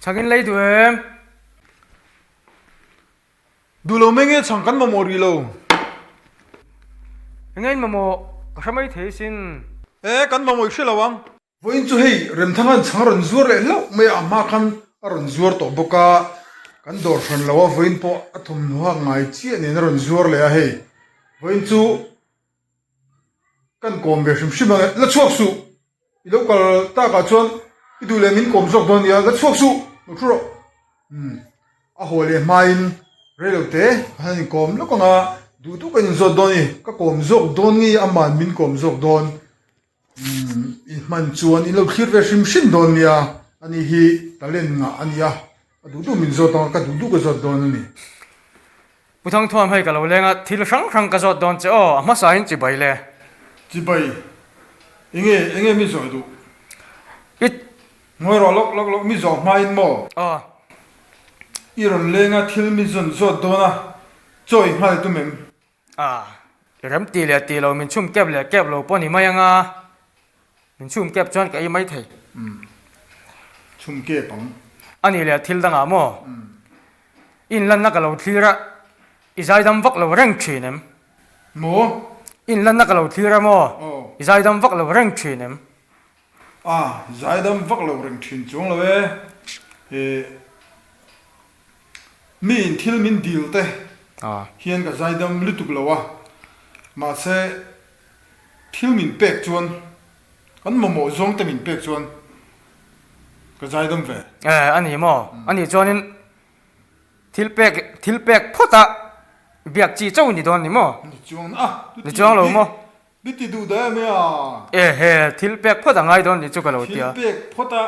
Chhangin lei duh em? Duh lo mai nge chhang kan mamawh rih lo. Enge in mamawh ka hre mai thei sin. E, kan mamawh i hre lo ang. Vawiin chu hei Remthanga'n chhang a rawn zuar leh hlauh mai a, a hma khan a rawn zuar tawh bawk a, kan dawr hran lo a, vawiin pawh a thawmhnaw hak ngai chiah nen a rawn zuar leh a hei. Vawiin chu kan kawm ve hrim hrim ang e, la chhuak suh! I lo kal takah chuan i duh leh min kawm zawk dawn nia, la chhuak suh! Lo thu rawh. Umm, a haw leh hmain rei lo te ka han inkawm lawk ang a, duh duh kan inzawt dawn a ni, ka kawm zawk dawn nge ama'n min kawm zawk dawn. Umm i hman chuan in lo thlir ve hrim hrim dawn nia, ani hi talent ngah a nia, a duh duh min zawt ang a, ka duh duh ka zawt dawn a ni. Pu Thangthuam hei ka lo leng a, thil hrang hrang ka zawt dawn che aw, a hmasa in chibai le. Chibai, enge enge mi zawh duh? I. Ngawi rawh lawk lawk lawk, mi zawh hma in maw? Aw. I rawn leng a, thil mi zawn zawt dawn a, chaw i nghal tum em? A, i rem ti leh ti lo, min chhum kep leh kep lo pawh ni mai ang a, min chhum kep chuan ka ei mai thei. Umm, chhum kep ang. A nih leh thil dangah maw? Umm. I inlanna ka lo thlir a, i zaidam vak lo reng thin em? Maw? I inlanna ka lo thlir a maw? Aw. I zaidam vak lo reng thin em? A, zaidam vak lo reng thin chuang lo e. E. Mi in thil min dil te hian ka zaidam lutuk lo a, mahse thil min pek chuan, kan mamawh zawng te min pek chuan ka zaidam ve. E, a ni maw? A nih chuanin thil pek, thil pek phawt a biak chi chauh ni dawn ni maw? Ni chuang a, Ni chuang lo maw? Mi ti duh daih a mi a? E he, thil pek phawt a ngai dawn nih chu ka lo tia. Thil pek phawt a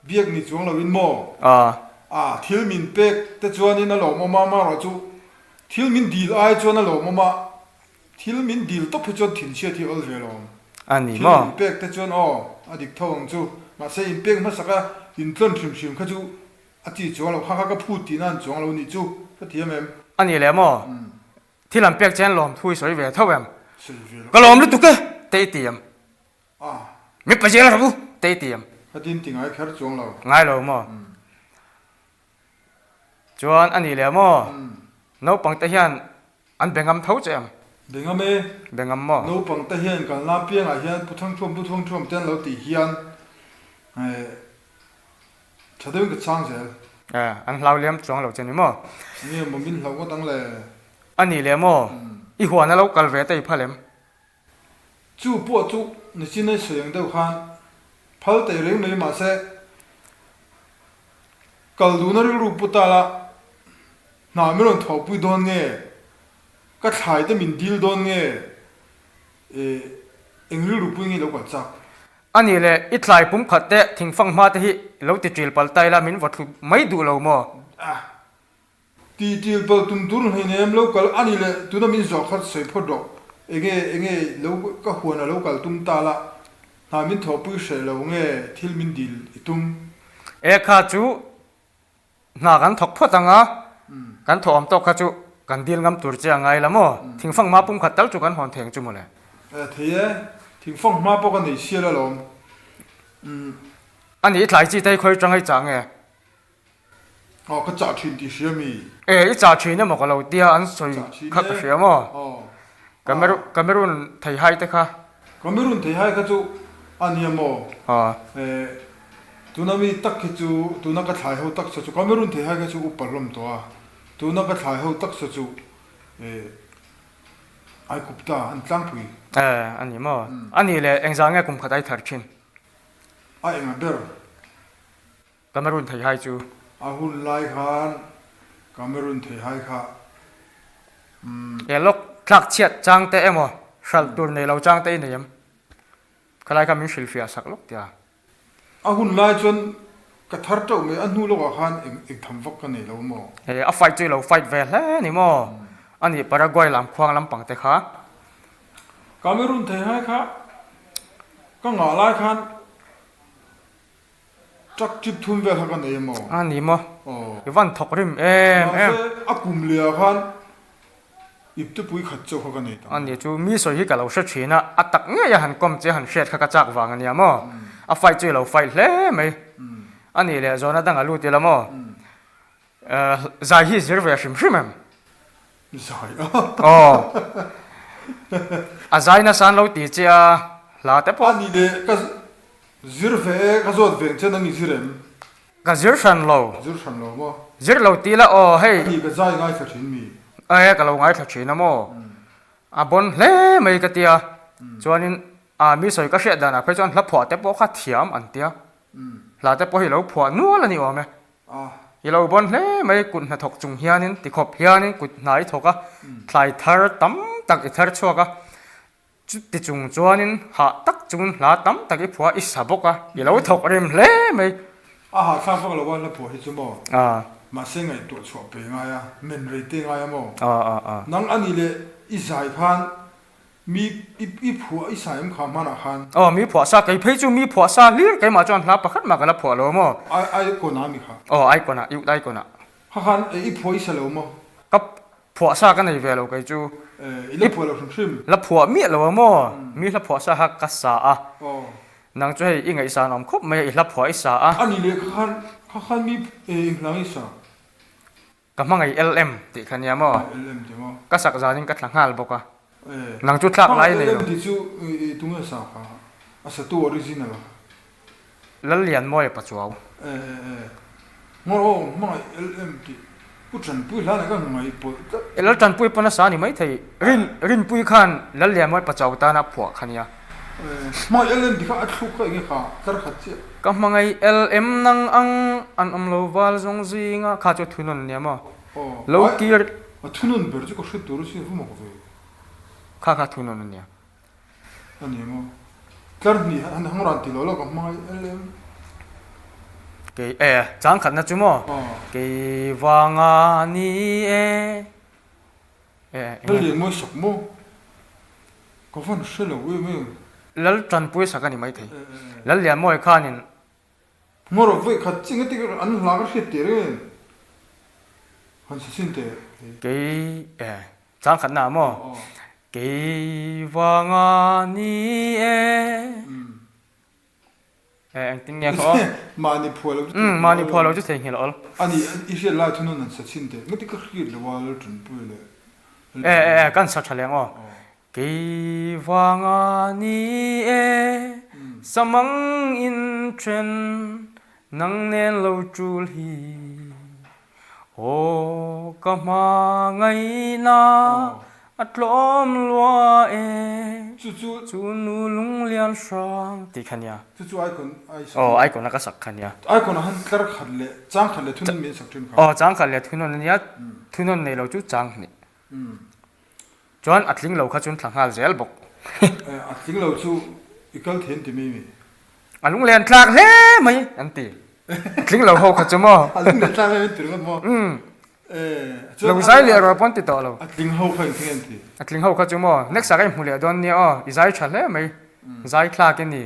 biak ni chuang lo in maw? A. A, thil min pek te chuan in a lawmawm a, amaherawh chu thil min dil ai chuan a lawmawm a, thil min dil tawp hi chuan thinchhiat hi a awl ve lawm. A ni maw? Thil min pek te chuan aw, a dik tho ang chu. Mahse in pek hmasak a, in tlawn hrim hrim kha chu a ti chuang lo, kha kha ka phut tihna an chuang lo nih chu, ka thiam em? A ni leh maw? Thil an pek chian lawm thu i sawi ve tho em? Ka lawm lutuk e, te i ti em? Mi pazial rawh u, te i ti em? Ka tin ti ngai kher chuang lo. Ngai lo maw? Chuan a nih leh maw? Naupang te hian an be ngam tho che em? Be ngam e. Be ngam maw? Naupang te hian kalna piangah hian Pu Thangthuam, Pu Thangthuam te an lo tih hian Tha deuhin ka chhang zel. Eh, an hlau liam chuang lo che ni maw? Nge maw min hlauh ngawt ang le? A nih leh maw? I huan a lo kal ve te i phal em? Chu pawh chu nichin a sawi ang deuh khan phal teh reng mai mahse kal duhna rilru pu ta la hna min rawn thawhpui dawn nge? Ka thlai te min dil dawn nge? Eh, eng rilru pui nge lo kal chak? A nih leh, i tlai pum khat te thingfang hma te hi lo ti ṭil pal ta ila min vaw thlu mai duh lo maw? Ah, ti ṭil pal tum tur hleinem lo kal a nih leh, tuna min zawh khat sawi phawt rawh. Enge, enge lo ka huan a lo kal tum ta la, hna min thawhpui hreh lo nge thil min dil i tum? E kha chu Hna kan thawk phawt ang a, kan thawh awm tawk kha chu kan dil ngam tur che a ngai la maw? Thingfang hma pum khat tal chu kan hawn theng chu mawle. E, thei e, thingfang hma pawh ka nei sial alawm. Umm. A nih i thlai chi te hi khawi tang i chah nge? Aw, ka chah thin tih hria mi? E, i chah thin emaw ka lo tia an sawi kha ka hria maw? Cameroon theihai te kha. Cameroon theihai kha chu a nia maw? E, tuna mi tak khi chu, tuna ka thlai ho taksa chu, Cameroon theihai kha chu upa hlawm tawh a, tuna ka thlai ho taksa chu e, Aikupta an tlangpui. E, a ni maw? A nih leh engzah nge kum khat ai thar thin? A enga ber? Cameroon theihai chu. A hun lai khan Cameroon theihai kha umm. He lawk tlak chhiat chang te emaw hralh tur nei lo chang te i nei em? Khalai kha min hrilhfiah sak lawk tia. A hun lai chuan ka thar teuh mai, a hnu lawkah khan eng eng tham vak ka nei lo maw? He a fight chu i lo fight ve hle ni maw? A nih Paraguay lam khuang lampang te kha. Cameroon theihai kha ka ngah lai khan Truck trip thum vel kha ka nei emaw? A ni maw? I van thawk rim em em. Mahse a kum leh ah khan iptepui khat chauh kha ka nei ta. A ni chu mi sawi hi ka lo hre thin a, a tak ngei a han kawm che han hriat kha ka chak vang a nia maw? A fight chu i lo fight hle mai. A nih leh zawhna dang a lut ila maw? Zai hi zir ve hrim hrim em? Zai a. Aw. A zai nasa an lo ti che a, hla te pawh. A nih leh ka zir ve e, ka zawt veng che nang i zir em? Ka zir hran lo. Zir hran lo maw? Zir lo ti la aw hei. A nih ka zai ngaithla thin mi? E ka lo ngaithla thin a maw? A bon hle mai ka tia. Chuanin a mi sawi ka hriat danah phei chuan hla phuah te pawh kha thiam an tia. Hla te pawh hi lo phuah nual a ni awm e. I lo bon hle mai kut hnathawk chung hianin tikhawp hianin kut hna i thawk a, thlai thar tam tak i thar chhuak a. Chuti chung chuanin hah tak chungin hla tam tak i phuah i sa bawk a, i lo thawk rim hle mai. A hahthlak vak lo a hla phuah hi chu maw? Mahse ngaihtuah chhuah pe ngai a, men rei te ngai a maw? Nang a nih leh i zai khan Mi i phuah i sa em kha hmanah khan? Aw, mi phuah sa, kei phei chu mi phuah sa hlir keimah chuan hla pakhat mah ka la phuah lo maw? Ai icon ah mi kha? Aw, icon ah, youth icon ah. Kha khan i phuah i sa lo maw? Ka phuah sa ka nei ve lo kei chu. Eh, i la phuah lo hrim hrim. La phuah miah lo a maw? Mi hla phuah sa kha ka sa a. Nang chu hei i ngaihsan awm khawp mai a, i hla phuah i sa a. A ni leh kha khan, kha khan mi enghnang i sa? Ka hmangaih LM tih kha nia maw? LM tih maw? Ka sak zanin ka thla nghal bawk a. Nang chu thlak lai nei lo. LM tih chu tunge sa kha? A satu original a. Lallianmawia Pachuau. E e e. Ngaw aw hmangaih LM tih Pu Tanpui hlan ah ka ngaih pawlh tlat. Lal Tanpui pawn a sa ni maithei. Rin Rinpui khan Lallianmawia Pachuau tana phuah kha nia. Hmangaih LM tih kha a thluk kha enge kha tlar khat chiah. Ka hmangaih LM nang ang an awm lo val zawng zinga kha chu thunawn nia maw? Lo kir. A thunawn ber chu ka hre tur asin va mak ve. Kha kha thunawn a nia. A ni maw? Tlar hnih han hang ran ti lo lo ka hmangaih LM. Kei e chang khatna chu maw? Kei vanga ni e. Lal Lianmawi sak maw? Ka van hre lo em em. Lal Tanpui sak a ni maithei. Lal Lianmawi khanin. Ngaw rawh vawi khat chi nge tik an hla ka hriat tir em? Han sa sin teh. Kei e chang khat na maw? Kei vanga ni e. Eh engtin nge khaw? Mahni phuah lo chu theihnghilh awl. Mahni phuah lo chu theihnghilh awl. Ani i hriat lai thunun an sa chhin teh. Ngati ka hriat lo a Lal Tanpui leh. Eh eh eh kan sa tha leng aw. Kei vanga ni e samang in then nang nen lo tul hi. Aw ka hma ngaihna a tlawm lua e Chu chu Chu nu lunglian hrang tih kha nia. Chu chu icon ai sak. Aw icon a ka sak kha nia. Icon ah han tlar khat leh chang khat leh thunawn min sak thin kha. Aw chang khat leh thunawn a nia thunawn nei lo chu chang hnih. Chuan a tling lo kha chuan thla nghal zel bawk. A tling lo chu i kal thei an ti mai mi? A lunglen tlak hle mai an ti. A tling lo ho kha chu maw? A lunglen tlak hle an ti ringawt maw? Umm. Lo zai leh rawh pawn ti tawh lo. A tling ho kha engtin nge an ti? A tling ho kha chu maw? Next ah ka inhmu leh dawn nia aw, i zai tha hle mai. Zai thlak i ni.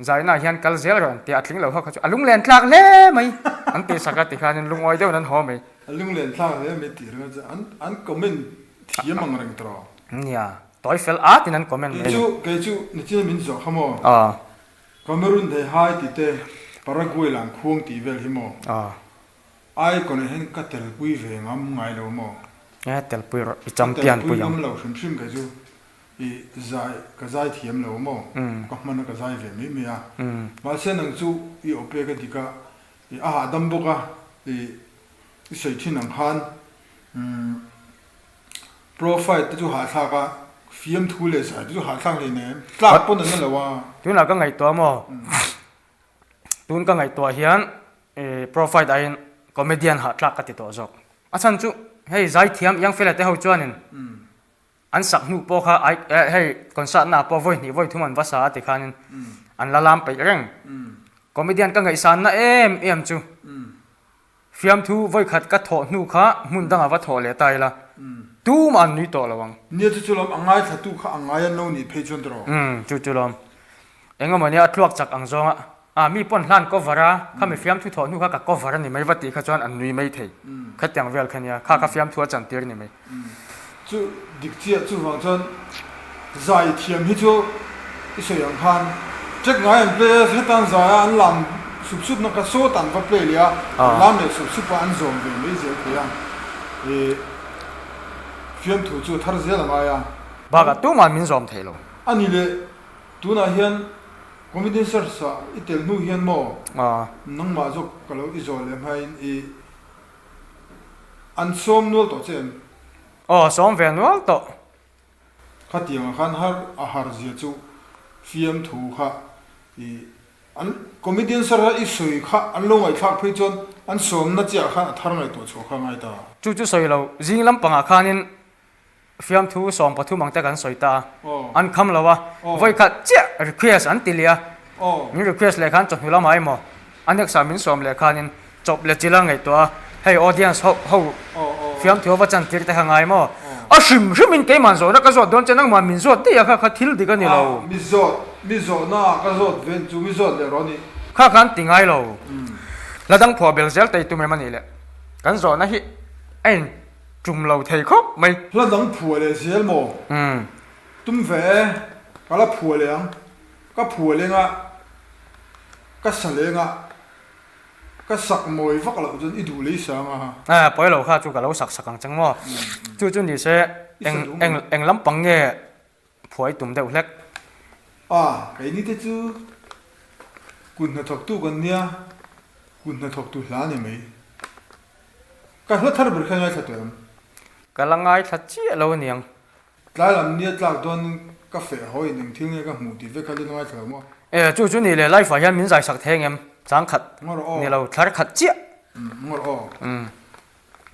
Zainah hian kal zel rawh an ti a, a tling lo ho kha chu a lunglen tlak hle mai an tih sak a tikhanin lungawi deuhin an haw mai. A lunglen tlak hle mai tih ringawt chu an an comment thiam ang reng tawh. Nia, tawi fel at in an comment mai. Kei chu kei chu nichin a min zawh kha maw? Aw. Cameroon thei hai tih te, Paraguay lang khuang tih vel hi maw? Aw. Icon ah hian ka telpui ve ngam ngai lo maw? E telpui rawh, i champion pui ang. Ka telpui ngam lo hrim hrim kei chu. I zai, ka zai thiam lo maw? Ka hman a ka zai ve mai mai a. Mahse nang chu i aw pek a dik a, i a hahdam bawk a, i i sawi thin ang khan profile te chu hahthlak a, fiamthu leh zai te chu hahthlak hle nem, tlak pawn an la lo a. Tunah ka ngaihtuah maw? Tun ka ngaihtuah hian profile aiin comedian hahthlak ka ti tawh zawk. A chhan chu hei zaithiam Youngfella te ho chuanin An sak hnu pawh kha ai eh hei concert na pawh vawi hnih vawi thum an va sa a ti khanin an la lam peih reng. Comedian ka ngaihsanna em em chu fiamthu vawi khat ka thawh hnu kha hmun dangah va thawh leh ta ila tumah an nui tawh lo ang. Nia chu chu lawm a ngaithlatu kha a ngai an lo nih phei chuan tawh. Umm chu chu lawm. Engemaw nia a tluak chak ang zawnga Ah, mi pawn hlan cover a, khami fiamthu thawh hnu kha ka cover a ni mai va tih kha chuan an nui mai thei. Khatiang vel kha nia, kha kha fiamthu a chantir a ni mai. Chu dik chiah chuvang chuan zai thiam hi chu i sawi ang khan check ngai an play a, hetan zai a an lam sup sup na kha sawtah an va play leh a, lam leh sup sup a an zawm ve mai zel thei a, ih fiamthu chu a thar zel a ngai a. Bakah tumah min zawm thei lo. A ni leh, tunah hian Comedian Search ah i tel hnu hian maw nangmah zawk ka lo i zawh leh hmain i an sawm nual tawh che em? Aw, sawm ve nual tawh. Khatiangah khan har a har zia chu fiamthu kha i an comedian sar a i sawi kha an lo ngaihthlak phei chuan an sawmna chiah khan a thar ngaihtuah chhuah kha a ngai ta. Chu chu sawi lo, zing lampangah khanin Fiamthu 13 ang te kan sawi ta a, an kham lo a, vawikhat chiah request an ti leh a, min request leh khan chawhnu lamah emaw a next ah min sawm leh khanin chawp leh chil a ngaihtuah a, hei audience ho ho fiamthu a va chan tir te kha ngai maw? A hrim hrim in keimah zawhna ka zawt dawn che nangmah min zawt daih a kha kha thil dik a ni lo. Mi zawt, mi zawhna ah ka zawt ven chu mi zawt leh rawh a ni. Kha khan ti ngai lo. Hla dang phuah bel zel tei tum em a nih le? Kan zawhna hi a in Tum lo thei khawp mai. Hla dang phuah leh zel maw? Tum ve e, ka la phuah leh ang. Ka phuah leng a, ka sa leng a, ka sak mawi vak loh chuan i duh lei sang a. A, pawi lo kha chu ka lo sak sak ang chang maw? Chu chu ni se, eng eng eng lampang nge phuah i tum deuh hlek? A, keini te chu kut hnathawktu kan nia, kut hnathawktu hla ni mai. Ka hla thar ber kha ngaithla tawh em? Ka la ngaithla chiah lo aniang. Tlai lam nia tlak dawn ka feh haw in eng thil nge ka hmuh tih vek kha la ngaithla lo maw? E, chu chu ni le, life ah hian min zai sak thei engem? Chang khat ni lo, thlar khat chiah. Ngawr aw.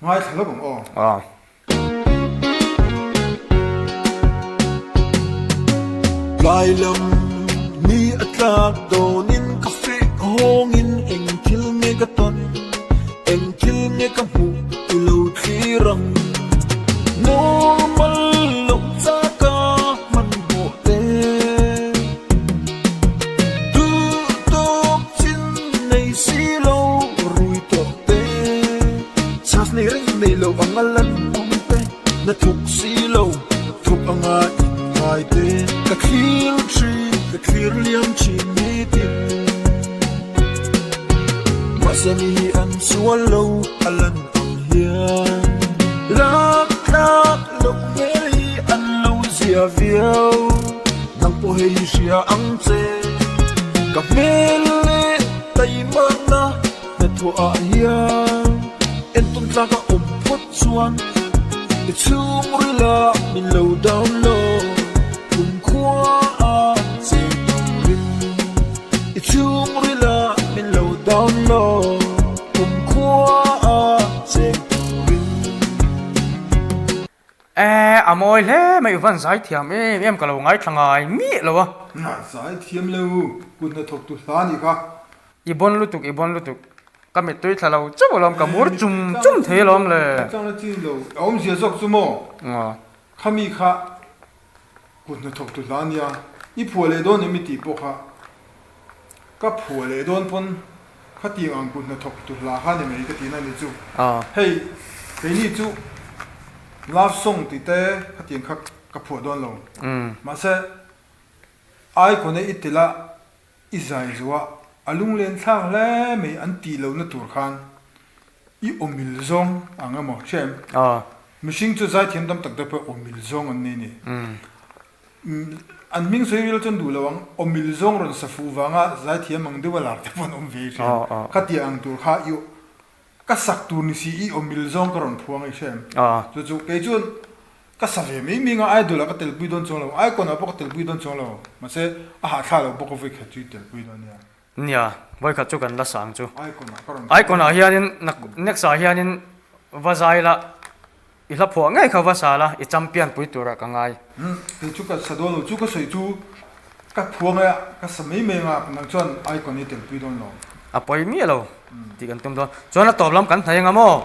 Ngaithla lawk ang aw. Aw. Tlai lam ni a tlak dawnin ka feh hawngin eng thil nge ka tawn, eng thil nge ka hmuh i lo thlir ang. Normal loh chaka hmanhmawh te, duh tawk chin nei si lo rui tawh te. Chhas nei reng nei lo anga lan awm te, na thuk si lo, thuk anga inngai te, ka thlir thin, ka thlir liam thin nitin. Mahse mi hi an sual lo a lan ang hian, lak tlak loh hmel hi an lo zia viau, nang pawh hei hi hria ang che, ka hmel leh taihmakna. Hnathawh ah hian entawn tlak a awm phawt chuan i chhungril ah min lo download kumkhua a cheng turin i chhungril ah min lo download kumkhua a cheng turin. E a mawi hle mai u van zaithiam em em ka lo ngaithla ngai miah lo a. Zaithiam lo kut hnathawk tu hla nih kha. I bon lutuk, i bon lutuk. Ka mittui thla lo chauh alawm, ka mur chum chum thei alawm le. Chang la chin lo, a awmzia zawk chu maw? Khami kha kut hnathawk tu hla nia, i phuah leh dawn em i tih pawh kha ka phuah leh dawn pawn khatiang ang kut hnathawk tu hla kha ni mai ka tihna ni chu. Hei keini chu love song tih te khatiang kha ka phuah dawn lo, mahse icon e i tel a, I zai zuah a lunglen thlak hle mai an tih lohna tur khan i awmil zawng ang emaw hria em? Mihring chu zaithiam tam tak te pawh awmil zawng an nei a ni. An hming sawi ril chuan duh lo ang, awmil zawng rawn sa fuh vanga zaithiam ang deuha lar te pawh an awm ve i hria em? Khatia ang tur kha i Ka sak tur ni si i awmil zawng ka rawn phuang i hre em? Chu chu kei chuan ka sa ve mai mai nga idol ah ka telpui dawn chuang lo, icon ah pawh ka telpui dawn chuang lo, mahse a hahthlak lo bawk a vawikhat chu i telpui dawn nia. Nia, vawikhat chu kan la sang chu. Icon ah ka rawn phuang. Icon ah hianin next ah hianin va zai la. I hla phuah ngei kha va sa la, i champion pui turah ka ngai. Umm, kei chu ka sa dawn lo, chu ka sawi chu ka phuah ngai a, ka sa mai mai anga nang chuan icon hi telpui dawn lo. A pawi miah lo tih kan tum dawn. Chuan a tawp lam kan hnaih anga maw?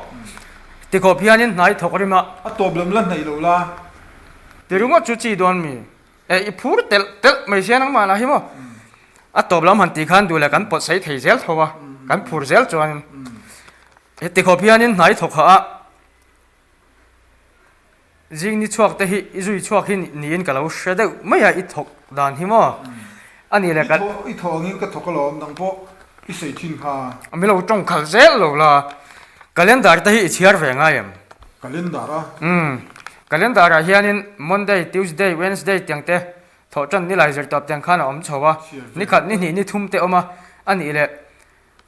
Tikhawp hianin hnai thawk rim a. A tawp lam la hnaih lo la. Ti ringawt chu chi dawn mi? E, i phur telh telh mai sia nangmah lah hi maw? A tawp lam han tih khan duh leh kan pawt sawi thei zel tho a, kan phur zel chuanin. Tikhawp hianin hnai thawk hah a. Zing ni chhuak te hi i zui chhuak hi niin ka lo hre deuh mai a, i thawk dan hi maw? A ni le kan. I thawh angin ka thawk alawm, nang pawh. I sawi thin kha. Mi lo tawng khalh zel lo la. Calendar te hi i chhiar ve ngai em? Calendar a? Umm. Calendar ah hianin Monday, Tuesday, Wednesday tiang te thawh tan nilai zirtawp tiang khan a awm chho a. Nikhat, nihnih, nithum te awm a. A nih leh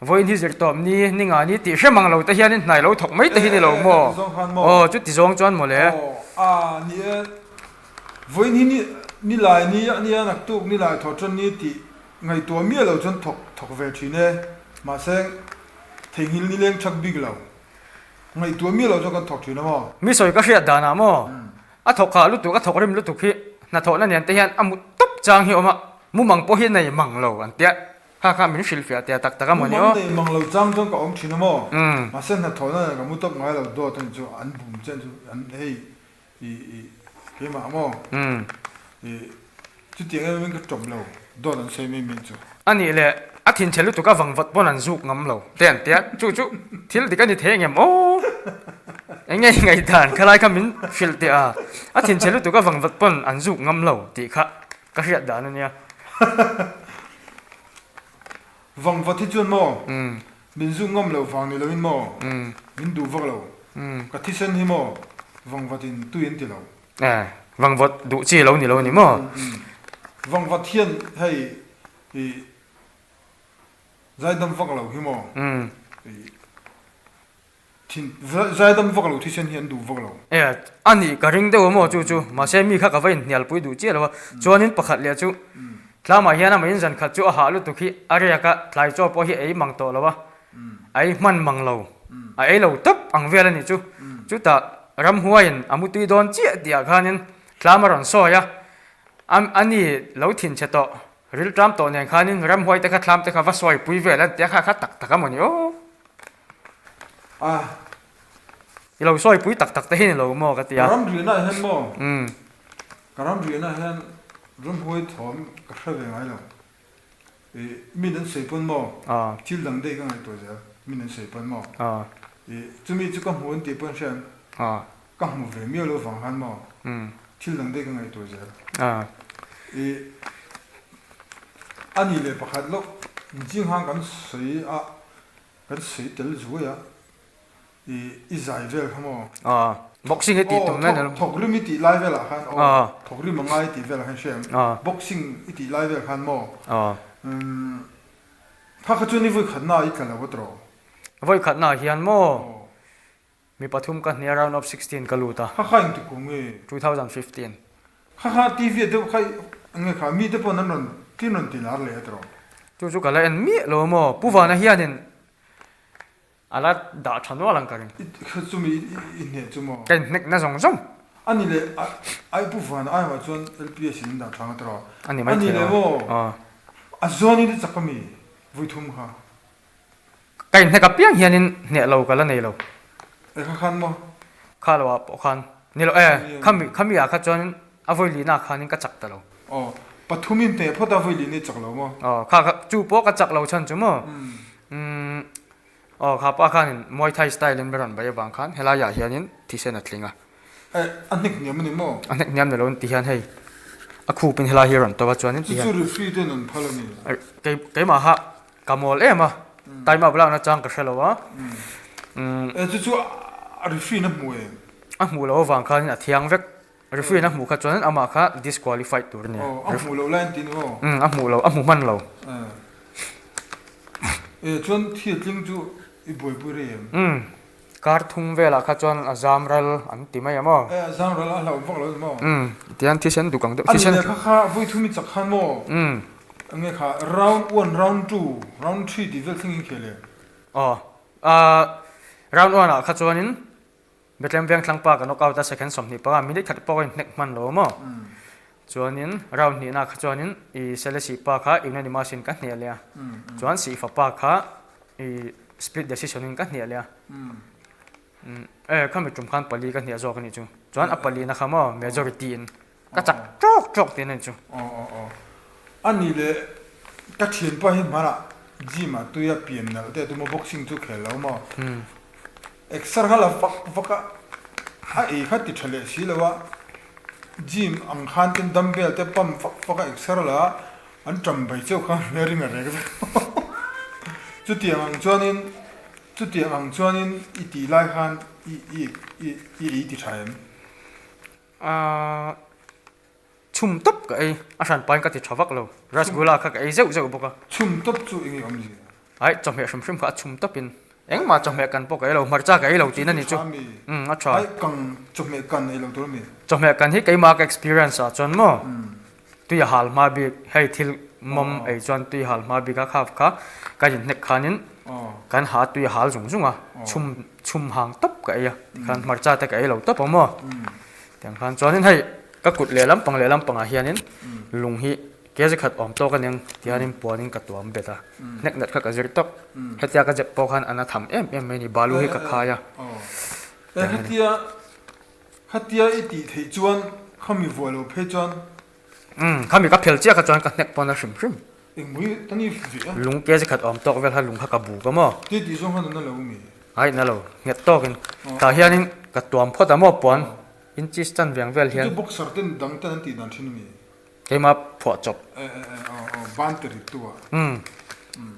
Vawiin hi zirtawp ni, ni nga ni tih hre mang lo te hianin hnai lo thawk mai te hi ni lo maw? Aw, chuti zawng chuan maw le? Aw, a ni e. Vawiin hi ni, ni lai ni a nia naktuk ni lai thawh tan ni tih ngaihtuah miah lo chuan thawk thawk ve thin e. Mahse, theihnghilh ni leng chak bik lo. Ngaihtuah miah lo chuan kan thawk thin a maw? Mi sawi ka hriat danah maw? A thawk khah lutuk, a thawk rim lutuk hi hnathawhna nen te hian a mut tawp chang hi a awm a, mumang pawh hi nei mang lo an tia. Kha kha min hrilhfiah tia tak tak a maw ni aw. Mumang nei mang lo chang chuan ka awm thin a maw? Mahse hnathawhna nen ka mu tawp ngai lo dawt a ni chu an bum chen chu an hei i i keimah a maw? I chutiang em em in ka tawp lo dawt an sawi mai mai chu. A nih leh a thinchhe lutuk a vangvat pawn an zuk ngam lo te an tia chu chu thil dik a ni thei engem aw? Eng nge ngaihdan khalai kha min hrilh teh a, a thinchhe lutuk a vangvat pawn an zuk ngam lo tih kha. Ka hriat dan a nia. Vangvat hi chuan maw min zuk ngam loh vang ni loin maw min duh vak lo. Ka thisen hi maw vangvat in tui an ti lo. Eh, vangvat duh chi lo ni lo ni maw? Vangvat hian hei i zaidam vak lo hi maw i Thin zaidam vak lo thisen hi an duh vak lo. E, a nih ka ring deuh a maw chu chu, mahse mi kha ka va inhnialpui duh chiah lo a, chuanin pakhat leh chu tlamah hian amah in zan khat chu a hah lutuk hi a riak a, tlai chaw pawh hi a ei mang tawh lo a, a ei hman mang lo, a ei lo tawp ang vel a nih chu, chutah ramhuaiin a mutui dawn chiah tih ah khanin tlam a rawn sawi a, a ni lo thinchhe tawh, rilṭam tawh nen khanin ramhuai te kha thlam te kha va sawipui vel an ti a, kha kha tak tak a maw ni aw. A. I lo sawi pui tak tak te hi ni lo maw ka ti a. Ka ram rianah hian maw? Ka ram rianah hian ramhuai thawm ka hre ve ngai lo. I min an sawi pawn maw? Thil dang daih ka ngaihtuah zel min an sawi pawn maw? I chumi chu ka hmu an tih pawn hrian ka hmu ve miau lo vang khan maw? Thil dang daih ka ngaihtuah zel. I a ni leh pakhat loh zing han kan sawi a. Kan sawi tel zuai a, i i zai vel kha maw? Aw, boxing i tih tum lai nilo. Thawk rim i tih lai velah khan aw, thawk rim a ngai i tih velah khan hria em? Boxing i tih lai vel khan maw? Aw. Kha kha chuan i vawi khatna ah i tla lo a tawh? Vawi khatna ah hian maw? Mi pathum ka hnia round of 16 ka lut a. Kha kha engti kum nge? 2015. Kha kha TV ah deuh kha nge kha mi te pawn an rawn tin rawn ti lar leh a tawh. Chu chu ka la en miah lo maw? Pu Vana hianin a la dah tha nual ang ka ring. I kha chumi i hneh chu maw? Ka inhnek na zawng zawng. A ni leh ai Pu Vana ai mah chuan LPS in an dah tha ang a tawh. A ni mai thei lo. A ni leh maw? A zawn in i chak a mi vui thum kha. Ka inhnek apiang hianin hneh lo ka la nei lo. E kha khan maw? Kha lo ah pawh khan. Ni lo e, khami khami ah kha chuan a vawi lihna ah khanin ka chak ta lo. Aw, pathumin hneh phawt a vawi lihna i chak lo maw? Aw, kha kha chu pawh ka chak lo chhan chu maw? Umm, aw kha pa khanin Muay Thai style in rawn bai avang khan helai ah hianin thisen a tling a. Eh, a hnek hniam a ni maw? A hnek hniam ni lo an ti hian hei a khup in helai hi a rawn to a chuanin ti hian. Chu chu referee ten an phal a ni. Kei keimah ha Ka mawl em a, time up lakna chang ka hre lo a. E chu chu a referee in a hmu em? A hmuh loh avang khanin a thiang vek. Referee in a hmuh kha chuan amah kha disqualified tur a ni. Aw, a hmuh loh lai an ti ni maw? Umm, a hmuh lo, a hmu hman lo. E chuan thil tling chu i buaipui rei em? Umm, Kar thum velah kha chuan a zam ral an ti mai a maw? E, a zam ral a hlauh vak lo a ni maw? Umm, tihian thisen duk ang deuh, thisen. A ni leh kha kha vawi thum i chak khan maw? Umm. Enge kha round one, round two, round three tih vel thleng in khel em? Aw, ah round one ah kha chuanin Bethlehem Vengthlang pa ka knock out a second 25 minute khat pawh ka inhnek hman lo a maw? Chuanin round hnihna kha chuanin i Selesih pa kha unanimous in ka hniah leh a, chuan Sihfa pa kha i split decision in ka hniah leh a. E khami tum khan pali ka hniah zawk a nih chu. Chuan a palina kha maw majority in ka chak tawk tawk tih a nih chu. Aw aw aw. A nih leh ka thianpa hi hmanah gym ah tuia pian nalh te a tum a boxing chu khel lo maw? Exer kha la vak vak a, a ei kha ti tha leh si lo a, gym ang khan ten dumbbell te pump vak vak a exer la an ṭam bai cheu kha hmel ring a rek vek. Chutiang ang chuanin, chutiang ang chuanin i tih lai khan i i i i ei ti tha em? Ahh chhum tawp ka ei, a hran pain ka ti tha vak lo. Rasgula kha ka ei zeuh zeuh bawk a. Chhum tawp chu eng nge awmzia? Aih chawhmeh hrim hrim kha a chhum tawpin engmah chawhmeh kan pawh ka ei lo, hmarcha ka ei lo tihna ni chu. Umm a tha. Aih kang chawhmeh kan ei lo tur a mi? Chawhmeh kan hi keimah ka experience ah chuan maw tui a hal hma bik, hei thil mawm ei chuan tui hal hma bik a kha kha kan inhnek khanin kan ha tui a hal zung zung a, chhum chhum hang tawp ka ei a, tikhan hmarcha te ka ei lo tawp ang maw. Tiang khan chuanin hei ka kut lehlam pang lehlam pangah hianin lung hi Kezi khat awm tawk a ning tianin puanin ka tuam bet a, hnek nat kha ka zir tawp. Hetia ka zep pawh khan a na tham em em mai ni, balu hi ka khai a. E hetia hetia i tih theih chuan khami vuah lo phei chuan. Umm khami ka phel chiah kha chuan ka hnek pawn a hrim hrim. Engmui ta ni ve a. Lung kezi khat awm tawk vel kha lung kha ka buk a maw. Ti tih zawng khan a na lo mi. Ai na lo, nghet tawkin. Tah hianin ka tuam phawt a maw puan inches chan veng vel hian. Chu boxer ten dang ten an tih dan thin a mi. Keimah phuah chawp. Umm.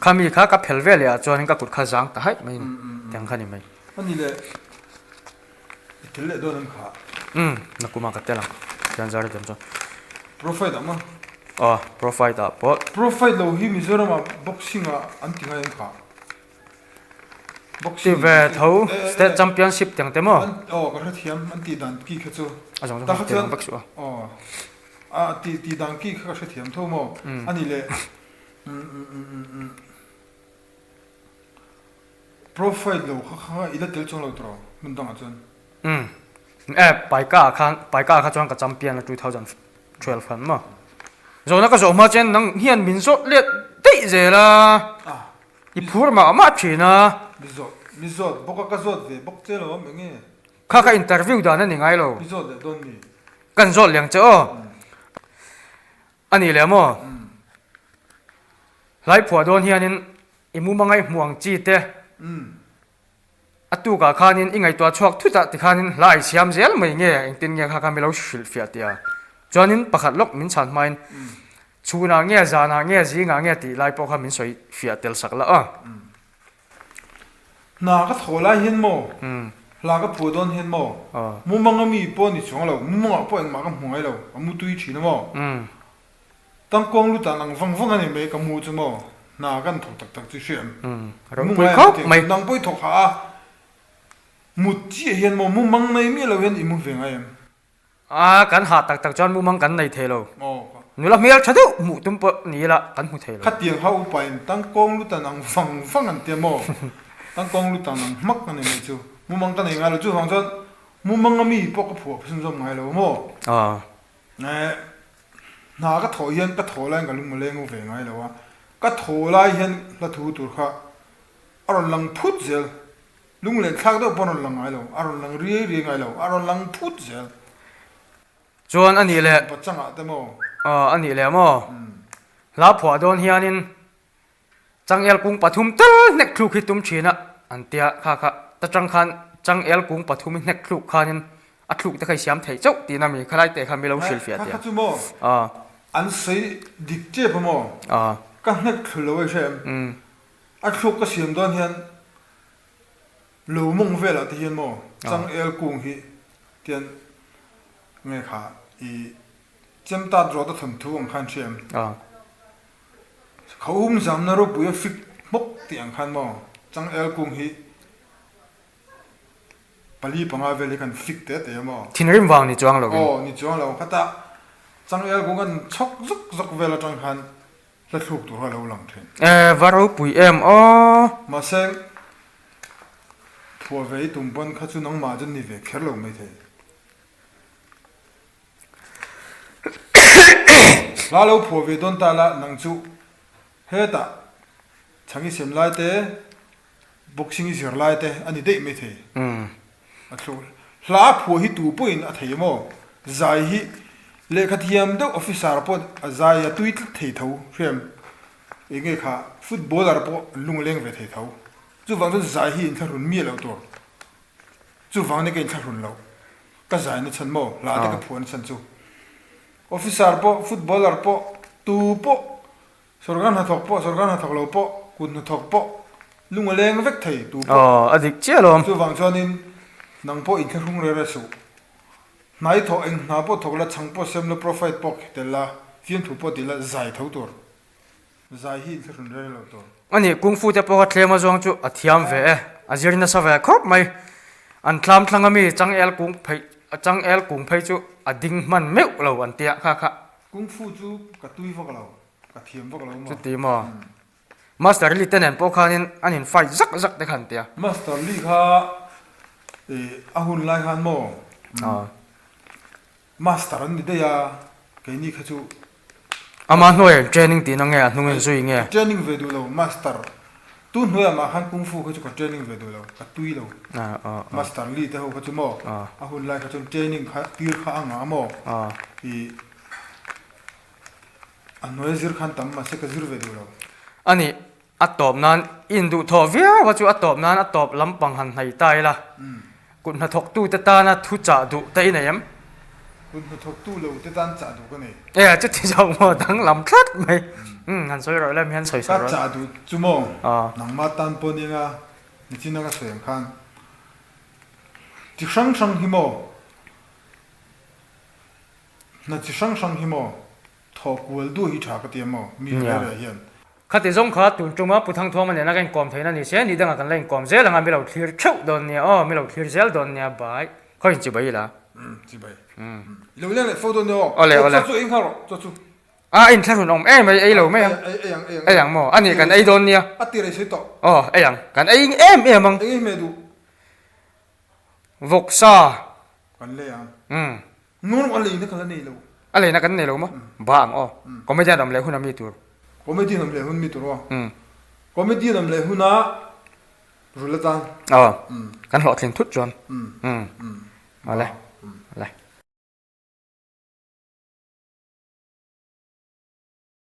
Khami kha ka phel ve leh ah chuan ka kut kha zang ta haih mai ni. Tiang kha ni mai. Ani leh i tel leh dawn em kha? Umm. Nakuma ka tel ang. Tiang zar atiam chuan. Pro fight ah maw? Aw, pro fight ah pawh. Pro fight lo hi Mizoram ah boxing ah an ti ngai em kha? Ti ve tho state championship tiang te maw? Aw ka hrethiam an tih dan ki kha chu. A zawng zawng ti lang vek suh a. Aw a ti tih dan ki kha ka hrethiam tho maw? Ani leh profile lo kha kha i la tel chuang lo tawh hmun dangah chuan. Umm e paika ah khan paika ah kha chuan ka champion a 2012 khan maw? Zawhna ka zawh hma chuan nang hian min zawt let daih zel a. I phur mah mah thin a. Mi zawt, mi zawt bawk a, ka zawt ve bawk che lo awm eng nge? Kha ka interview dan a ni ngai lo. Mi zawt leh dawn mi? Kan zawt leng che aw. A nih leh maw? Hlai phuah dawn hianin i mumanga i hmuh ang chi te. A tukah khanin i ngaihtuah chhuak thut a tikhanin hla i siam zel mai nge engtin nge kha kha mi lo hrilh fiah tih a. Chuanin pakhat lawk min chhan hmain chhunah nge zanah nge zingah nge tih lai pawh kha min sawi fiah tel sak la a. Hna ka thaw lai hian maw? Hla ka phuah dawn hian maw? Mumanga mi pawh ni chuang lo, mumangah pawh engmah ka hmu ngai lo, ka mu tui thin a maw? Tangkawng lut ah nang vang vang a ni mai ka mu chu maw hna kan thawk tak tak chu hriam mu ngai ang ti ang nang pawh i thawk hah a mut chiah hian maw mu mang nei miah lo hian i mu ve ngai em? A kan hah tak tak chuan mu mang kan nei thei lo nula hmel tha deuh hmuh tum pawh ni ila kan hmu thei lo. Khatiang ha upa in tangkawng lut ah nang vang vang an tia maw tangkawng lut ah nang hmak a ni mai chu mu mang ka nei ngai lo chuvang chuan mu mang a mi pawh ka phuah phun zawm ngai lo maw. Hna ka thawh hian ka thaw laiin ka lung a leng ve ngai lo a, ka thaw lai hian hla thu tur kha a rawn lang phut zel, lunglen thlak deuh pawh a rawn lang ngai lo, a rawn lang riai riai ngai lo, a rawn lang phut zel. Chuan a nih leh. Pachangah te maw? Aw a nih leh maw? Hla phuah dawn hianin Changel kung pathum tal hnek thluk hi tum thin a, an tia kha kha ta tang khan changel kung pathum hi hnek thluk khanin a thluk te kha i siam thei chauh tihna mi khalai teh kha mi lo hrilh fiah tia. Kha kha chu maw? An sawi dik tep a maw? Ka hnek thlu lo a i hre em? A thluk ka siam dawn hian lo mawng velah te hian maw changel kung hi tian nge kha i chem tat rawt a thawnthu ang khan hre em? Khaum zamna ropui a fik hmawk tih ang khan maw changel kung hi pali panga vel hi kan fik te te a maw. Thinrim vang ni chuang lo in. Aw ni chuang lo khatah changel kung kan chhawk zuk zuk vel atang khan hla thluk tur kha a lo lang thin. E va ropui em aw. Mahse phuah ve i tum pawn kha chu nangmah chu ni ve kher lo maithei. Hla lo phuah ve dawn ta la, nang chu hetah chhang i sem lai te, boxing i zir lai te a ni daih mai thei. A thlu hla phuah hi tu pawhin a thei maw? Zai hi lehkha thiam deuh officer pawh a zai a tui tlat thei tho hriam. Enge kha footballer pawh an lung a leng ve thei tho. Chuvang chuan zai hi inthlahrun miah loh tur. Chuvang ni ka inthlahrun loh. Ka zai na chhan maw? Hla te ka phuah na chhan chu. Officer pawh, footballer pawh, tu pawh, sorkar hnathawk pawh, sorkar hnathawk lo pawh, kut hnathawk pawh. Lung a leng vek thei tu pawh. Aw, a dik chiah alawm. Chuvang chuanin nang pawh inthlahrung reh reh suh. Hnai thawh eng hna pawh thawk la, chhang pawh sem la, profile pawh tel la, fiamthu pawh ti la, zai tho tur. Zai hi inthlahrun reh reh lo tur. A nih, Kung Fu te pawh kha thlem a zawng chu a thiam ve e, a zir nasa ve khawp mai. An thlam thlang ami changel kung phei, changel kung phei chu a ding hman meuh lo an tia kha kha. Kung Fu chu ka tui vak lo, ka thiam vak lo maw? Chuti maw? Master Lee te nen pawh khanin an in fight zak zak te kha an tia. Master Lee kha a hun lai khan maw Master an ni daih a, keini kha chu. Ama hnuaiah in training tihna nge a hnung in zui nge? Ka training ve duh lo Master, tu hnuaiah mah khan Kung Fu kha chu ka training ve duh lo, ka tui lo. Master Lee te ho kha chu maw a hun lai kha chuan training kha tir kha a ngah maw i. A hnuai zir khan tam mahse ka zir ve duh lo. A nih, a tawp nan i induhthawh viau a chu a tawp nan a tawp lampang han hnai ta ila. Kut hnathawktute tana thu chah duh te i nei em? Kut hnathawktu lo te tan chah duh ka nei. E, chuti zawk maw danglam tlat mai. Umm, han sawi rawh lem hian sawi sawi rawh. Ka chah duh chu maw? Nangmah tan pawh nia nichina ka sawi ang khan chi hrang hrang hi maw? Hna chi hrang hrang hi maw? Thawh kual duh hi tha ka ti a maw? Mi reh reh hian. Khati zawng kha tun tuma Pu Thangthuama nena ka inkawm theihna ni se, ni dangah kan la inkawm zel ang a, mi lo thlir theuh dawn nia aw, mi lo thlir zel dawn nia, bye. Khawiin chibai ila? Umm, chibai. I lo leng leh fo dawn nia aw. Awle, awle. Chaw chu ei nghal rawh, chaw chu. A inthlahrun awm em mai, ei lo mai ang. Ei ang, ei ang. Ei ang maw? A nih kan ei dawn nia. A tir ei sawi tawh. Aw, ei ang. Kan ei em em ang. Eng ei hmeh duh? Vawksa. Kan lei ang. Umm. Nung a leina ka la nei lo. A leina kan nei lo maw? Ba ang aw. Comedian awm leh hun a mi tur. Comedian awm leh hun mi tur aw. Comedian awm leh huna rul atan. Aw. Kan hlawhtling thut chuan. Awle. Awle.